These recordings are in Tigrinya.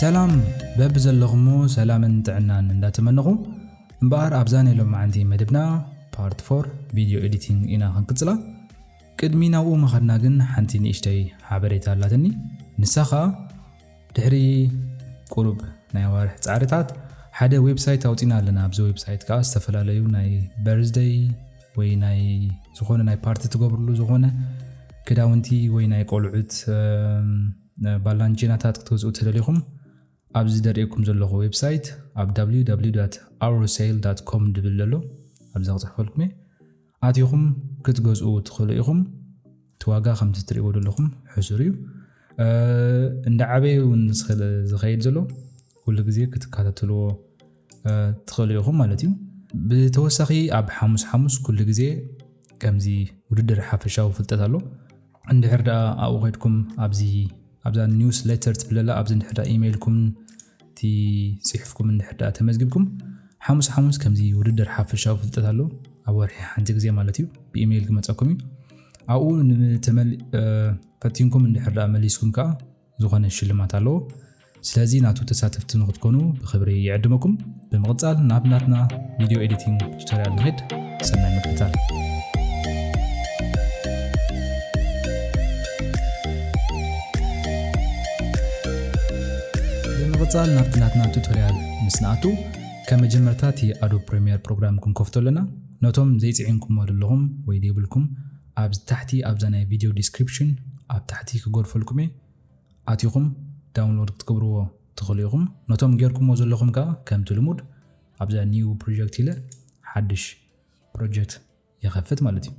ሰላም በብዘለኹሞ ሰላምን ጥዕናን እንዳተመነኹ እምበኣር ኣብዛ ናይ ሎማዓንቲ መደብና ፓርት ፎር ቪድዮ ኤዲቲንግ ኢና ክንቅጽላ። ቅድሚ ናብኡ ምኸድና ግን ሓንቲ ንእሽተይ ሓበሬታ ኣላትኒ። ንሳ ኸኣ ድሕሪ ቁሩብ ናይ ኣዋርሕ ጻዕርታት ሓደ ዌብሳይት ኣውጺና ኣለና። ኣብዚ ዌብሳይት ከኣ ዝተፈላለዩ ናይ በርዝደይ ወይ ናይ ዝኾነ ናይ ፓርቲ ትገብርሉ ዝኾነ ክዳውንቲ ወይ ናይ ቆልዑት ባላንጂናታት ክትገዝኡ ተደሊኹም ኣብዚ ደርእየኩም ዘለኹ ዌብሳይት ኣብ www.aurosale.com ድብል ዘሎ ኣብዚ ክጽሕፈልኩም እየ። ኣቲኹም ክትገዝኡ ትኽእሉ ኢኹም። እቲ ዋጋ ከምቲ ትርእይዎ ዘለኹም ሕሱር እዩ። እንዳዓበየ እውን ዝኸይድ ዘሎ ኩሉ ግዜ ክትከታተልዎ ትኽእሉ ኢኹም ማለት እዩ። ብተወሳኺ ኣብ ሓሙስ ሓሙስ ኩሉ ግዜ ከምዚ ውድድር ሓፈሻዊ ፍልጠት ኣሎ። እንድሕር ደኣ ኣብኡ ከድኩም ኣብዚ ኣብዛ ኒውስ ሌተር ትብለላ ኣብዚ እንድሕር ደኣ ኢሜይልኩም እቲ ጽሑፍኩም እንድሕር ደኣ ተመዝጊብኩም ሓሙስ ሓሙስ ከምዚ ውድድር ሓፈሻዊ ፍልጠት ኣሎ። ኣብ ወርሒ ሓንቲ ግዜ ማለት እዩ። ብኢሜይል ክመጸኩም እዩ። ኣብኡ ፈቲንኩም እንድሕር ደኣ መሊስኩም ከኣ ዝኾነ ሽልማት ኣለዎ። ስለዚ ናቱ ተሳተፍቲ ንክትኮኑ ብክብሪ ይዕድመኩም። ብምቕጻል ናብ ናትና ቪድዮ ኤዲቲንግ ቱቶሪያል ንኸድ። ሰናይ ምክትታል። ብምቕጻል ናብቲ ናትና ቱቶሪያል ምስ ንኣቱ ከም መጀመርታ እቲ ኣዶብ ፕሪሚየር ፕሮግራም ክንከፍቶ ኣለና። ነቶም ዘይጽዒንኩሞ ዘለኹም ወይ ዘይብልኩም ኣብ ታሕቲ ኣብዛ ናይ ቪድዮ ዲስክሪፕሽን ኣብ ታሕቲ ክገድፈልኩም እየ። ኣቲኹም ዳውንሎድ ክትገብርዎ ትኽእሉ ኢኹም። ነቶም ጌርኩሞ ዘለኹም ከኣ ከምቲ ልሙድ ኣብዛ ኒው ፕሮጀክት ኢለ ሓድሽ ፕሮጀክት ይኸፍት ማለት እዩ።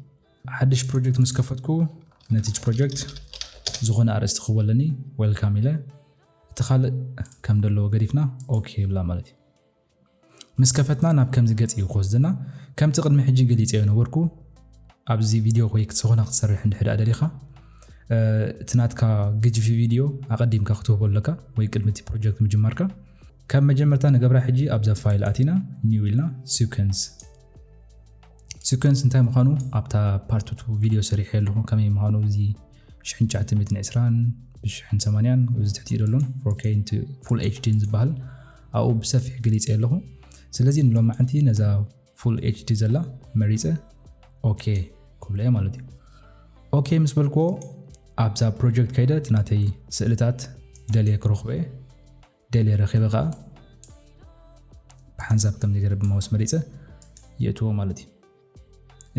ሓድሽ ፕሮጀክት ምስ ከፈትኩ ነቲ ፕሮጀክት ዝኾነ ኣርእስቲ ክህቦ ኣለኒ። ዌልካም ኢለ እቲ ካልእ ከም ዘለዎ ገዲፍና ኦኬ ይብላ ማለት እዩ። ምስ ከፈትና ናብ ከምዚ ገጽ እዩ ክወስድና። ከምቲ ቅድሚ ሕጂ ገሊጸዮ ነበርኩ ኣብዚ ቪድዮ ወይ ክትዝኾነ ክትሰርሕ እንድሕር ደኣ ደሊኻ እቲ ናትካ ግጅፊ ቪድዮ ኣቐዲምካ ክትህቦ ኣለካ ወይ ቅድሚ እቲ ፕሮጀክት ምጅማርካ። ካብ መጀመርታ ንገብራ ሕጂ ኣብዛ ፋይል ኣቲና ኒው ኢልና ሲኩንስ ሲኩንስ እንታይ ምዃኑ ኣብታ ፓርት ቱ ቪድዮ ሰሪሐ ኣለኹ። ከመይ ምዃኑ እዚ ሽሕን ትሽዓተ ሚእትን ዕስራን ብሽሕን ሰማንያን እዚ ትሕቲ ደሎን ፎር ኬ ፉል ኤች ዲን ዝበሃል ኣብኡ ብሰፊሕ ገሊጸ ኣለኹ። ስለዚ ንሎማዓንቲ ነዛ ፉል ኤች ዲ ዘላ መሪጸ ኦኬ ክብሎ እየ ማለት እዩ። ኦኬ ምስ በልክዎ ኣብዛ ፕሮጀክት ከይደ እቲ ናተይ ስእልታት ደልየ ክረኽቦ እየ። ደልየ ረኺበ ከዓ ብሓንሳብ ከምዚ ገይረ ብማውስ መሪጸ የእትዎ ማለት እዩ።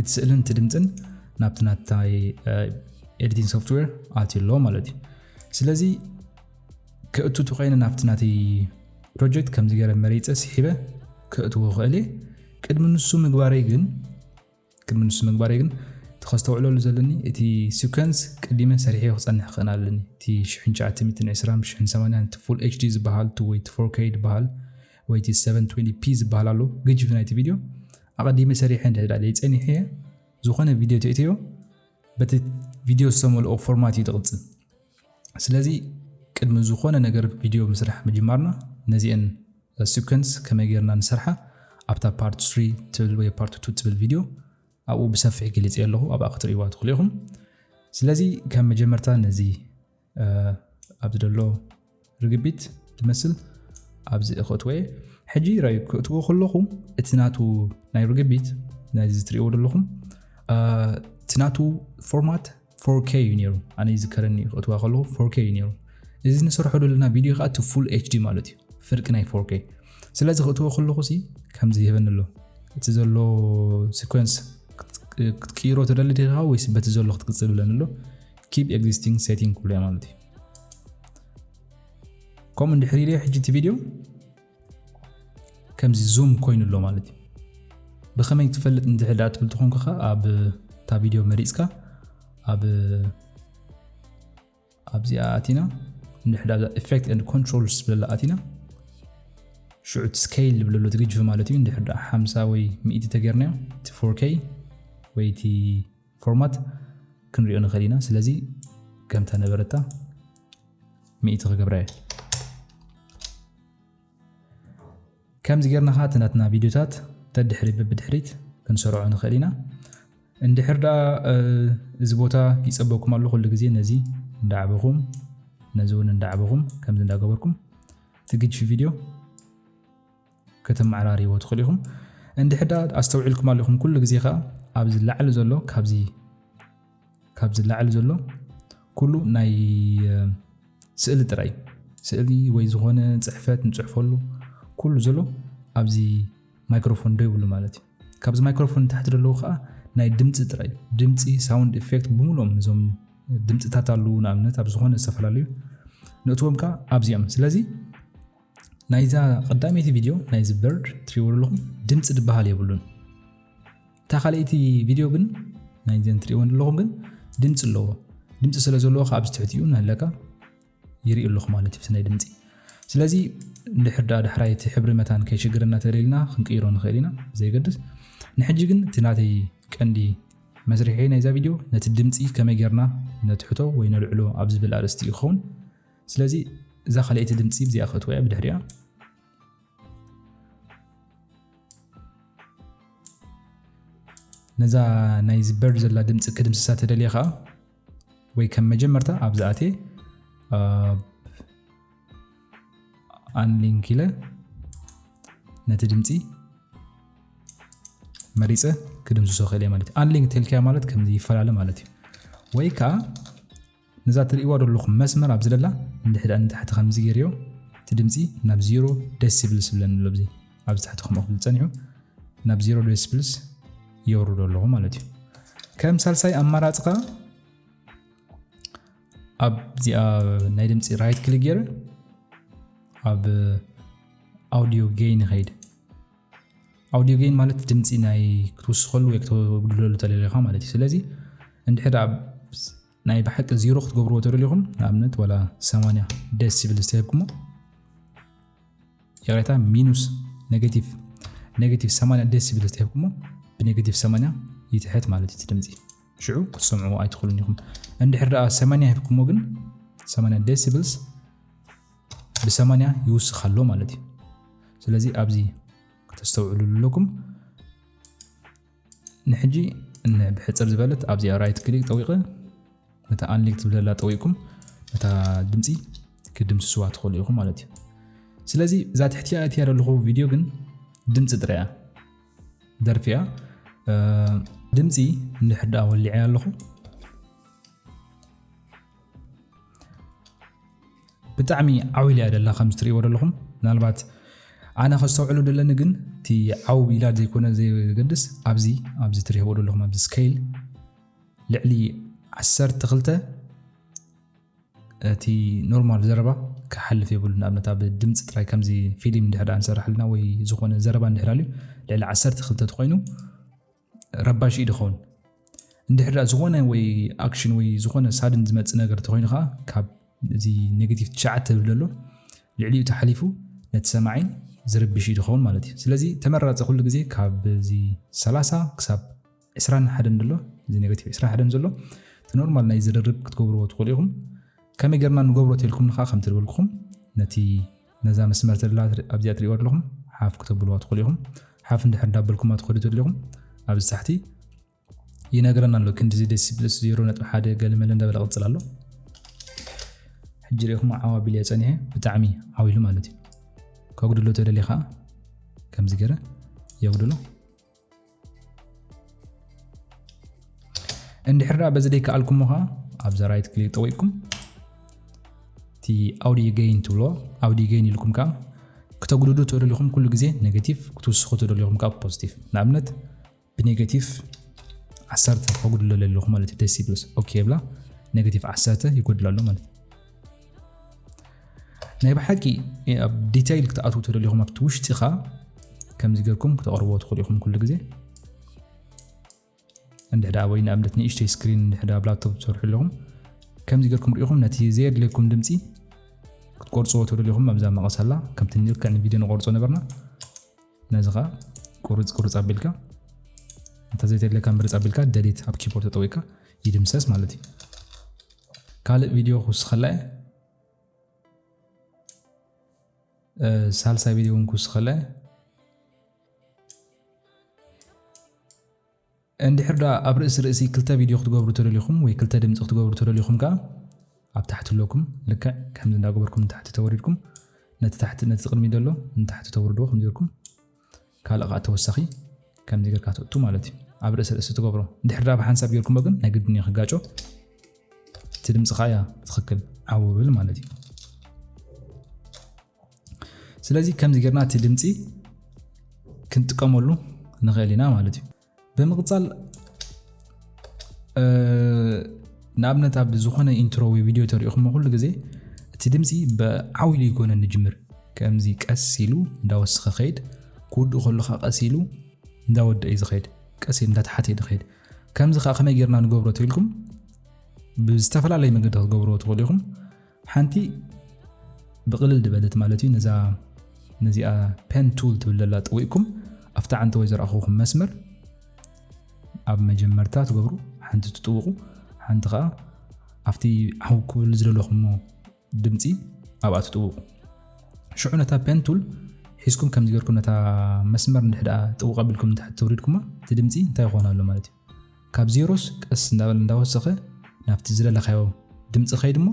እቲ ስእልን እቲ ድምፅን ናብቲ ናታይ ኤዲቲንግ ሶፍትዌር ኣትዩ ኣሎ ማለት እዩ። ስለዚ ክእቱ ተኮይነ ናብቲ ናተይ ፕሮጀክት ከምዚ ገይረ መሪፀ ስሒበ ክእትዎ ክእል እየ። ቅድሚ ንሱ ምግባረይ ግን ቅድሚ ንሱ ምግባረይ ግን እቲ ከስተውዕለሉ ዘለኒ እቲ ሲኮንስ ቅዲመ ሰሪሐዮ ክፀንሕ ክኽእል ኣለኒ። እቲ ሽሕን ትሽዓተ ሚእትን ዕስራን ብሽሕን ሰማንያን እቲ ፉል ኤች ዲ ዝበሃል እቲ ወይ እቲ ፎር ኬ ዝበሃል ወይ እቲ ሰቨን ትዌንቲ ፒ ዝበሃል ኣሎ ግጅፍ ናይቲ ቪድዮ ኣቐዲመ ሰሪሐ እንድሕር ደኣ ዘይፀኒሐ ዝኾነ ቪድዮ ተእትዮ በቲ ቪድዮ ዝተመልኦ ፎርማት እዩ ዝቕፅል። ስለዚ ቅድሚ ዝኾነ ነገር ቪድዮ ምስራሕ ምጅማርና ነዚአን ሲኮንስ ከመይ ጌርና ንሰርሓ ኣብታ ፓርት ስሪ ትብል ወይ ፓርት ቱ ትብል ቪድዮ ኣብኡ ብሰፊሕ ገሊፀ ኣለኹ። ኣብኣ ክትርእይዋ ትኽእሉ ኢኹም። ስለዚ ከም መጀመርታ ነዚ ኣብዚ ዘሎ ርግቢት ትመስል ኣብዚ ክእትዎ እየ። ሕጂ ራዩ ክእትዎ ከለኹ እቲ ናቱ ናይ ርግቢት ናይዚ ትርእይዎ ዘለኹም እቲ ናቱ ፎርማት ፎር ኬ እዩ ነይሩ። ኣነ ይዝከረኒ ክእትዋ ከለኹ ፎር ኬ እዩ ነይሩ። እዚ ንሰርሖ ዘለና ቪድዮ ከዓ እቲ ፉል ኤች ዲ ማለት እዩ፣ ፍርቂ ናይ ፎር ኬ። ስለዚ ክእትዎ ከለኹ ሲ ከምዚ ይህበኒ ኣሎ። እቲ ዘሎ ሲኮንስ ክትቅይሮ ትደሊ ዲኻ ወይስ በቲ ዘሎ ክትቅጽል ብለኒ ኣሎ። ኪፕ ኤግዚስቲንግ ሴቲንግ ክብሎ ማለት እዩ። ከምኡ እንድሕር ኢለ ሕጂ እቲ ቪድዮ ከምዚ ዙም ኮይኑ ኣሎ ማለት እዩ። ብኸመይ ትፈልጥ እንድሕር ደኣ ትብል ተኾንኩ ኸ ኣብ እታ ቪድዮ መሪጽካ ኣብ ኣብዚኣ ኣቲና እንድሕር ደኣ ኢፌክት ኤንድ ኮንትሮልስ ዝብለላ ኣቲና ሽዑ እቲ ስኬል ዝብለሉ እቲ ግጅፊ ማለት እዩ። እንድሕር ደኣ ሓምሳ ወይ ሚእቲ ተጌርናዮ እቲ ፎር ኬ ወይ እቲ ፎርማት ክንሪኦ ንኽእል ኢና። ስለዚ ከምታ ነበረታ ሚእቲ ክገብራ እየ። ከምዚ ጌርና ኸዓ እቲ ናትና ቪድዮታት ተድሕሪ በብድሕሪት ክንሰርዖ ንኽእል ኢና። እንድሕር ደኣ እዚ ቦታ ይጸበኩም ኣሎ ኩሉ ግዜ ነዚ እንዳዓበኹም ነዚ እውን እንዳዓበኹም ከምዚ እንዳገበርኩም ትግጅ ቪድዮ ከተመዓራርይዎ ትኽእሉ ኢኹም። እንድሕር ደኣ ኣስተውዒልኩም ኣለኹም፣ ኩሉ ግዜ ኸዓ ኣብዚ ላዕሊ ዘሎ፣ ካብዚ ካብዚ ላዕሊ ዘሎ ኩሉ ናይ ስእሊ ጥራይ፣ ስእሊ ወይ ዝኾነ ፅሕፈት ንፅሕፈሉ ኩሉ ዘሎ ኣብዚ ማይክሮፎን ደው ይብሉ ማለት እዩ። ካብዚ ማይክሮፎን ንታሕቲ ዘለዉ ከዓ ናይ ድምፂ ጥራይ፣ ድምፂ፣ ሳውንድ ኢፌክት ብምሉኦም፣ እዞም ድምፅታት ኣለዉ፣ ንኣብነት ኣብ ዝኾነ ዝተፈላለዩ ንእትዎም ከዓ ኣብዚኦም። ስለዚ ናይዛ ቀዳመይቲ ቪድዮ ናይዚ በርድ ትሪእዎ ዘለኹም ድምፂ ዝበሃል የብሉን። እታ ካልኣይቲ ቪድዮ ግን ናይዘን ትሪእወን ዘለኹም ግን ድምፂ ኣለዎ። ድምፂ ስለ ዘለዎ ከዓ ኣብዚ ትሕቲኡ እናሃለካ ይርኢ ኣለኹ ማለት እዩ፣ ናይ ድምፂ። ስለዚ እንድሕር ደኣ ዳሕራይ እቲ ሕብሪ መታን ከይሽግረና ተደሊልና ክንቅይሮ ንኽእል ኢና፣ ዘይገድስ። ንሕጂ ግን እቲ ናተይ ቀንዲ መስርሒ ናይዛ ቪድዮ ነቲ ድምፂ ከመይ ጌርና ነትሕቶ ወይ ነልዕሎ ኣብ ዝብል ኣርእስቲ እዩ ክኸውን። ስለዚ እዛ ካልኣይቲ ድምፂ እዚኣ ከእትወያ ብድሕሪኣ ነዛ ናይዚ በርድ ዘላ ድምፂ ክድምስሳ ተደልየ ከዓ ወይ ከም መጀመርታ ኣብዚ ኣትየ ኣንሊንክ ኢለ ነቲ ድምፂ መሪፀ ክድምስሶ ክእል እየ ማለት እዩ። ኣንሊንክ ተልክያ ማለት ከምዚ ይፈላለ ማለት እዩ። ወይ ከዓ ነዛ ትርእይዋ ዘለኹም መስመር ኣብዚ ደላ እንድሕር ደኣ ንታሕቲ ከምዚ ገይርዮ እቲ ድምፂ ናብ ዜሮ ደሲብልስ ዝብለኒ ኣሎ። ኣብዚ ኣብዚ ታሕቲ ከምኡ ክብል ፀኒሑ ናብ ዜሮ ደሲብልስ የውርዶ ኣለኹ ማለት እዩ። ከም ሳልሳይ ኣማራፂ ከዓ ኣብዚኣ ናይ ድምፂ ራይት ክሊክ ገይረ ኣብ ኣውዲዮ ጌይን ይኸይድ። ኣውዲዮ ጌይን ማለት ድምፂ ናይ ክትውስኸሉ ወይ ክተጉድለሉ ተደሊኻ ማለት እዩ። ስለዚ እንድሕር ደኣ ናይ ብሓቂ ዜሮ ክትገብርዎ ተደሊኹም፣ ንኣብነት ዋላ ሰማንያ ደሲብልስ ተሂብኩሞ፣ ይቕሬታ፣ ሚኑስ ኔጌቲቭ ኔጌቲቭ ሰማንያ ደሲብልስ ተሂብኩሞ፣ ብኔጌቲቭ ሰማንያ ይትሕት ማለት እዩ እቲ ድምፂ። ሽዑ ክትሰምዕዎ ኣይትኽእሉን ኢኹም። እንድሕር ደኣ ሰማንያ ሂብኩሞ ግን ሰማንያ ደሲብልስ ብሰማንያ ይውስኽ ኣሎ ማለት እዩ። ስለዚ ኣብዚ ከተስተውዕሉ ኣለኩም። ንሕጂ ን-፣ ብሕጽር ዝበለት ኣብዚኣ ራይት ክሊክ ጠዊቐ ነታ ኣንሊንክ ትብል ዘላ ጠዊቕኩም ነታ ድምፂ ክድምስስዋ ትኽእሉ ኢኹም ማለት እዩ። ስለዚ እዛ ትሕቲያ እትያ ዘለኹ ቪድዮ ግን ድምፂ ጥራይ እያ፣ ደርፊ እያ። እ፣ ድምፂ እንድሕር ደኣ ወሊዐ ኣለኹ ብጣዕሚ ዓው ኢላ እያ ደላ፣ ከም ትርእይዎ ዘለኹም። ምናልባት ኣነ ከስተውዕሎ ደለኒ ግን እቲ ዓው ኢላ ዘይኮነ ዘገድስ ኣብዚ፣ ኣብዚ ትርእይዎ ዘለኹም ኣብዚ ስኬል ልዕሊ ዓሰርተ ክልተ እቲ ኖርማል ዘረባ ክሓልፍ የብሉ። ንኣብነት ኣብ ድምፂ ጥራይ ከምዚ ፊልም እንድሕር ደኣ ንሰርሕ ኣለና ወይ ዝኾነ ዘረባ እንድሕር ኣልዩ ልዕሊ ዓሰርተ ክልተ ተኾይኑ ረባሺ እዩ ዝኸውን። እንድሕር ደኣ ዝኾነ ወይ ኣክሽን ወይ ዝኾነ ሳድን ዝመጽእ ነገር ተኾይኑ ከዓ ካብ እዚ ኔጌቲቭ ትሽዓተ ዝብል ዘሎ ልዕሊኡ ተሓሊፉ ነቲ ሰማዒ ዝርብሽ እዩ ዝኸውን ማለት እዩ። ስለዚ ተመራጺ ኩሉ ግዜ ካብ እዚ ሰላሳ ክሳብ ዕስራን ሓደን ዘሎ፣ እዚ ኔጌቲቭ ዕስራን ሓደን ዘሎ እቲ ኖርማል ናይ ዝርርብ ክትገብርዎ ትኽእሉ ኢኹም። ከመይ ጌርና ንገብሮ ተልኩም ንኻ ከም ትልበልኩም ነቲ ነዛ መስመር ተላ ኣብዚኣ ትርእይዋ ኣለኹም ሓፍ ክተብልዋ ትኽእሉ ኢኹም። ሓፍ እንድሕር እንዳበልኩማ ትኸዱ ተለኹም ኣብዚ ታሕቲ ይነግረና ኣሎ። ክንዲዚ ደሲብልስ ዜሮ ነጥቢ ሓደ ገለመለ እንዳበለ ቅጽል ኣሎ። ሕጂ ሪኢኹም ዓው ኣቢሉ እየ ጸኒሐ፣ ብጣዕሚ ዓው ኢሉ ማለት እዩ። ከጉድሎ ተደልየ ከዓ ከምዚ ገይረ የጉድሎ። እንድሕር ደኣ በዚ ደይከኣልኩሞ ከዓ ኣብዛ ራይት ክሊክ ጠዊቕኩም እቲ ኣውዲዮ ጌይን ትብሎ፣ ኣውዲዮ ጌይን ኢልኩም ከዓ ክተጉድዱ ተደሊኹም ኩሉ ግዜ ኔጌቲቭ፣ ክትውስኹ ተደሊኹም ከዓ ፖዚቲቭ። ንኣብነት ብኔጌቲቭ ዓሰርተ ከጉድሎ ኣለኹ ማለት እዩ። ደሲብልስ ኦኬ ብላ ኔጌቲቭ ዓሰርተ ይጎድል ኣሎ ማለት እዩ። ናይ ብሓቂ ኣብ ዲቴይል ክትኣትዉ ተደሊኹም ኣብቲ ውሽጢ ኸዓ ከምዚ ጌርኩም ክተቕርብዎ ትኽእሉ ኢኹም ኩሉ ግዜ። እንድሕር ደኣ ወይ ንኣብነት ንእሽተይ ስክሪን እንድሕር ደኣ ኣብ ላፕቶፕ ትሰርሑ ኣለኹም ከምዚ ጌርኩም ሪኢኹም ነቲ ዘየድልየኩም ድምፂ ክትቆርፅዎ ተደሊኹም ኣብዛ መቐስ ኣላ ከምቲ ልክዕ ንቪድዮ ንቆርፆ ነበርና ነዚ ኸዓ ቁርፅ ቁርፅ ኣቢልካ እንተ ዘይተድልየካ ምርፅ ኣቢልካ ደሊት ኣብ ኪቦርድ ተጠዊቅካ ይድምሰስ ማለት እዩ። ካልእ ቪድዮ ክውስኸላ እየ። እ፣ ሳልሳይ ቪድዮ እውን ክውስኸላ እየ። እንድሕር ደኣ ኣብ ርእሲ ርእሲ ክልተ ቪድዮ ክትገብሩ ተደሊኹም ወይ ክልተ ድምፂ ክትገብሩ ተደሊኹም ከዓ ኣብ ታሕቲ ኣለኩም ልክዕ ከምዚ እንዳገበርኩም ንታሕቲ ተወሪድኩም ነቲ ታሕቲ ነቲ ቅድሚ ዘሎ ንታሕቲ ተውርድዎ ከም ጌርኩም ካልእ ከዓ ተወሳኺ ከምዚ ጌርካ ተእቱ ማለት እዩ። ኣብ ርእሲ ርእሲ ትገብሮ። እንድሕር ዳ ብሓንሳብ ጌርኩሞ ግን ናይ ግድን እዩ ክጋጮ። እቲ ድምፂ ከዓ እያ ትኽክል ዓው ብል ማለት እዩ። ስለዚ ከምዚ ጌርና እቲ ድምፂ ክንጥቀመሉ ንኽእል ኢና ማለት እዩ። ብምቕፃል ንኣብነት ኣብ ዝኾነ ኢንትሮ ወይ ቪድዮ ተሪኢኹሞ ኩሉ ግዜ እቲ ድምፂ ብዓው ኢሉ ይኮነ ንጅምር። ከምዚ ቀስ ኢሉ እንዳወስኸ ኸይድ፣ ክውድእ ከሎ ከዓ ቀስ ኢሉ እንዳወደእ እዩ ዝኸይድ፣ ቀስ ኢሉ እንዳተሓተ እዩ ዝኸይድ። ከምዚ ከዓ ከመይ ጌርና ንገብሮ ተኢልኩም ብዝተፈላለየ መገዲ ክትገብርዎ ትኽእሉ ኢኹም። ሓንቲ ብቕልል ዝበለት ማለት እዩ። ነዛ ነዚኣ pen tool ትብል ዘላ ጥዊቕኩም ኣብታ ዓንተወይ ዘርኣኹኹም መስመር ኣብ መጀመርታ ትገብሩ፣ ሓንቲ ትጥውቑ፣ ሓንቲ ከዓ ኣብቲ ዓው ክብል ዝደለኹሞ ድምፂ ኣብኣ ትጥውቑ። ሽዑ ነታ pen tool ሒዝኩም ከምዚ ጌርኩም ነታ መስመር እንድሕር ደኣ ጥውቕ ኣቢልኩም ንታሕቲ ተውሪድኩማ እቲ ድምፂ እንታይ ይኾን ኣሎ ማለት እዩ። ካብ ዜሮስ ቀስ እንዳበለ እንዳወሰኸ ናብቲ ዝደለኻዮ ድምፂ ኸይድ እሞ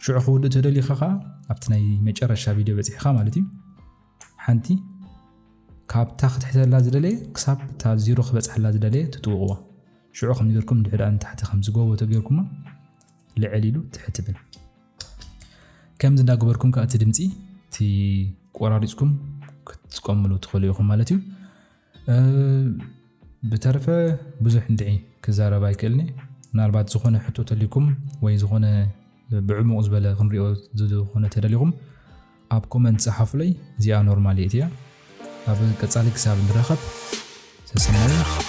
ሽዑ ክውድእ ተደሊኻ ከዓ ኣብቲ ናይ መጨረሻ ቪድዮ በፂሕኻ ማለት እዩ። ሓንቲ ካብታ ክትሕተላ ዝደለየ ክሳብ እታ ዜሮ ክበፅሓላ ዝደለየ ትጥውቕዋ። ሽዑ ከም ጌርኩም እንድሕር ደኣ ንታሕቲ ከም ዝጎቦ ተጌርኩማ ልዕል ኢሉ ትሕት ብል። ከምዚ እንዳገበርኩም ከዓ እቲ ድምፂ እቲ ቆራሪፅኩም ክትጥቀምሉ ትኽእሉ ኢኹም ማለት እዩ። እ፣ ብተረፈ ብዙሕ እንድዒ ክዛረብ ኣይክእልኒ። ምናልባት ዝኾነ ሕቶ ተልይኩም ወይ ዝኾነ ብዕሙቕ ዝበለ ክንሪኦ ዝኾነ ተደሊኹም ኣብ ኮመንት ጸሓፉለይ። እዚኣ ኖርማል እያ። ኣብ ቀጻሊ ክሳብ ንራኸብ ሰሰናዩ።